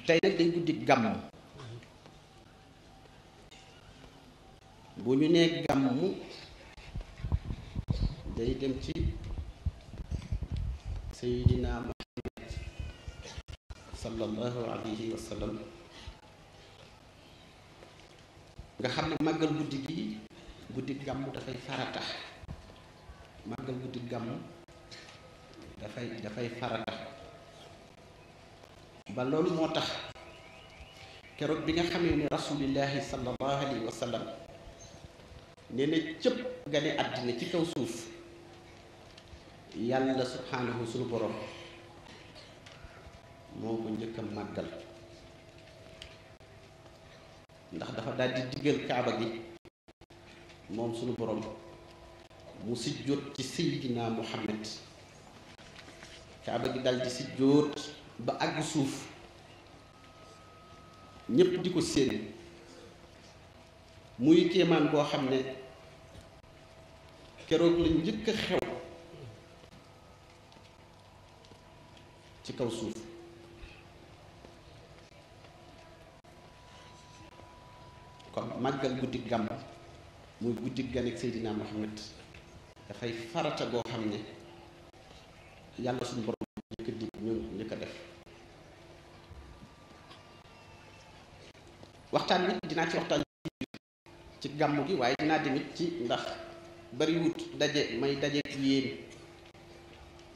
tey nag day guddi gàmm. bu ñu nee gàmm day dem ci Seydina Muhammad sallallahu alayhi wa sallam nga xam ne màggal guddi gi guddi gàmm dafay farata. màggal guddi gàmm dafay farata ba loolu moo tax keroog bi nga xamee ni rasulillahi sallallahu alayhi wa sallam nee na cëpp gane àddina ci kaw suuf yàlla subhaanahu sunu borom moo ko njëkk a màggal ndax dafa daal di diggal kaaba gi moom sunu borom mu sujjóot ci Seydina Muhammad kaaba gi dal di sujjóot ba àgg suuf ñépp di ko séen muy kéemaan boo xam ne keroog la njëkk a xew ci kaw suuf kon màggal guddi gàmm muy guddi ganek Seydina Muhammad dafay farata goo xam ne yàlla suñu borom njëkk a dig ñu njëkk a def waxtaan bi dinaa ci waxtaan ci gàmm gi waaye dinaa demit ci ndax bariwut daje may daje ak yéen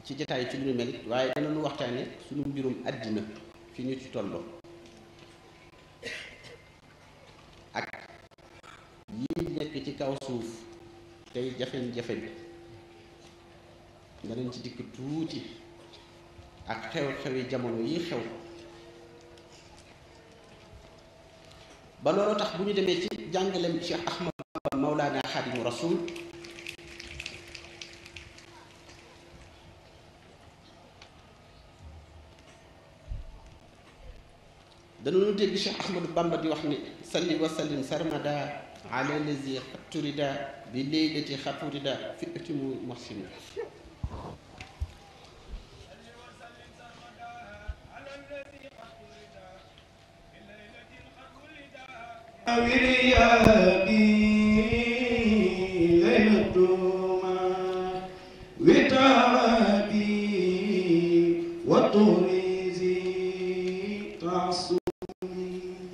ci jotaay ci lu ñu mel waaye danañu waxtaane suñu mbirum àddina fi ñu ci tolloo ak yi nekk ci kaw suuf tey jafe-jafe bi danañ ci dikk tuuti ak xew-xewi jamono yi xew ba loolu tax bu ñu demee ci jàngaleem Cheikh Ahmad Bamba Mawlana Xaadimu Rasul danañu dégg Cheikh Ahmadu Bamba di wax ni salli wa sallim sarmada ala lazi xatturida bi leylati xatturida fi itimu muhsinu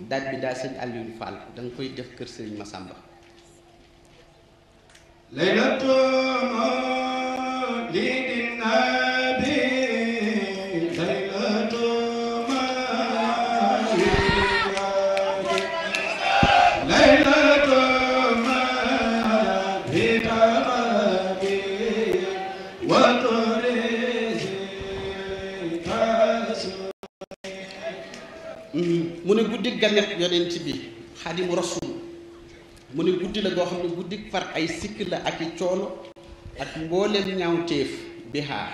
daaj bi daa sëñ Aliou Fall da nga koy def kër sëriñ Masamba mu ne guddi ganet yonent bi Xaadimu Rasuul mu ne guddi la goo xam ne guddi far ay sikk la ak i coono ak mbooleem ñaawteef bi xaar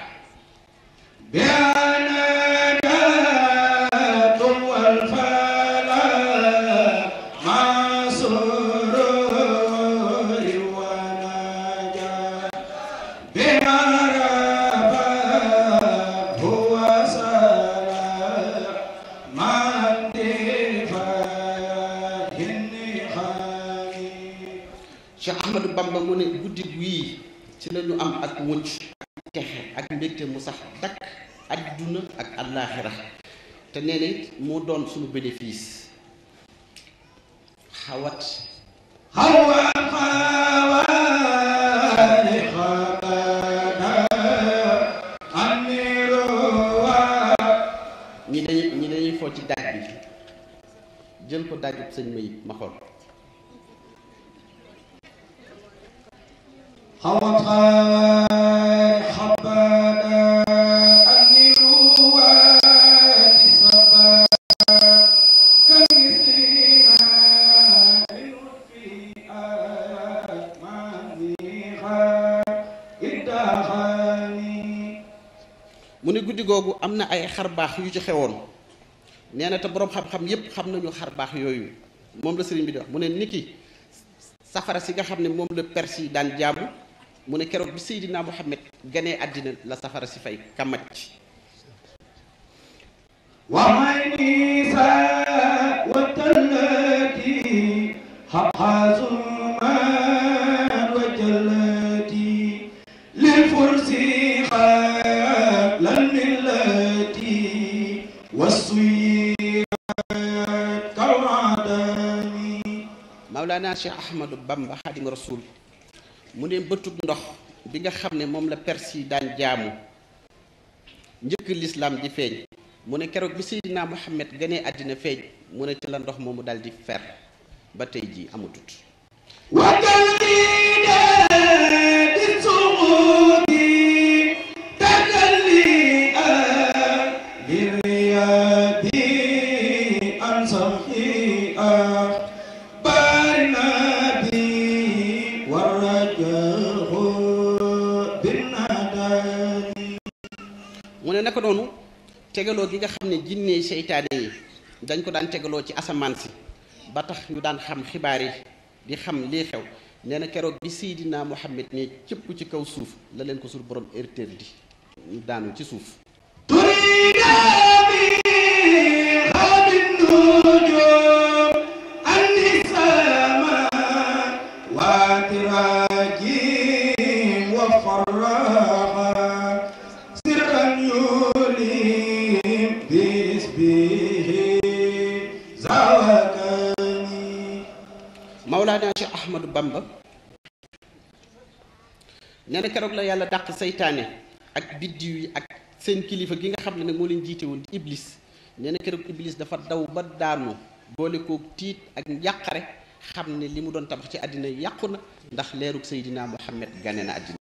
Cheikh Ahmadou Bamba mu ne guddi wii ci lañu am ak mucc ak texe ak mbégte mu sax dakk adduna ak àllaaxira te nee na it moo doon suñu bénéfice xawat ñi dañuy foo ci daaj bi jël ko daajub sëñ Mayib ma xool mu ne guddi googu am na ay xar baax yu ci xewoon nee na te boroom xam-xam yépp xam nañu xar baax yooyu moom la sëriñ bi di wax mu ne niki safara si nga xam ne moom la perse yi daan jaamu mu ne keroog bi Seydina Muhammad ganee àddina la safara si fay kamaj Mawlana Cheikh Ahmadou Bamba Xaadimu Rasuul mu ne bëtub ndox bi nga xam ne moom la Perse yi daan jaamu njëkk lislaam di feeñ mu ne keroog bi Seydina Muhammad gënee àddina feeñ mu ne ci la ndox moomu dal di fer ba tey jii amatut mu ne naka noonu tegaloo gi nga xam ne jinne seytaane yi dañ ko daan tegaloo ci asamaan si ba tax ñu daan xam xibaar yi di xam lii xew nee na keroog bi Seydina Muhammad ne cëpp ci kaw suuf la leen ko sur borom interdit ñu daanu ci suuf Mawlaana Cheikh Ahmadou Bamba nee na keroog la yàlla dàq seytaane ak biddiw yi ak seen kilifa gi nga xam ne nag moo leen jiite woon di iblis nee na keroog iblis dafa daw ba daanu boole koog tiit ak njàqare xam ne li mu doon tabax ci àddina yàqu na ndax leerug Seydina Muhammad gane na àddina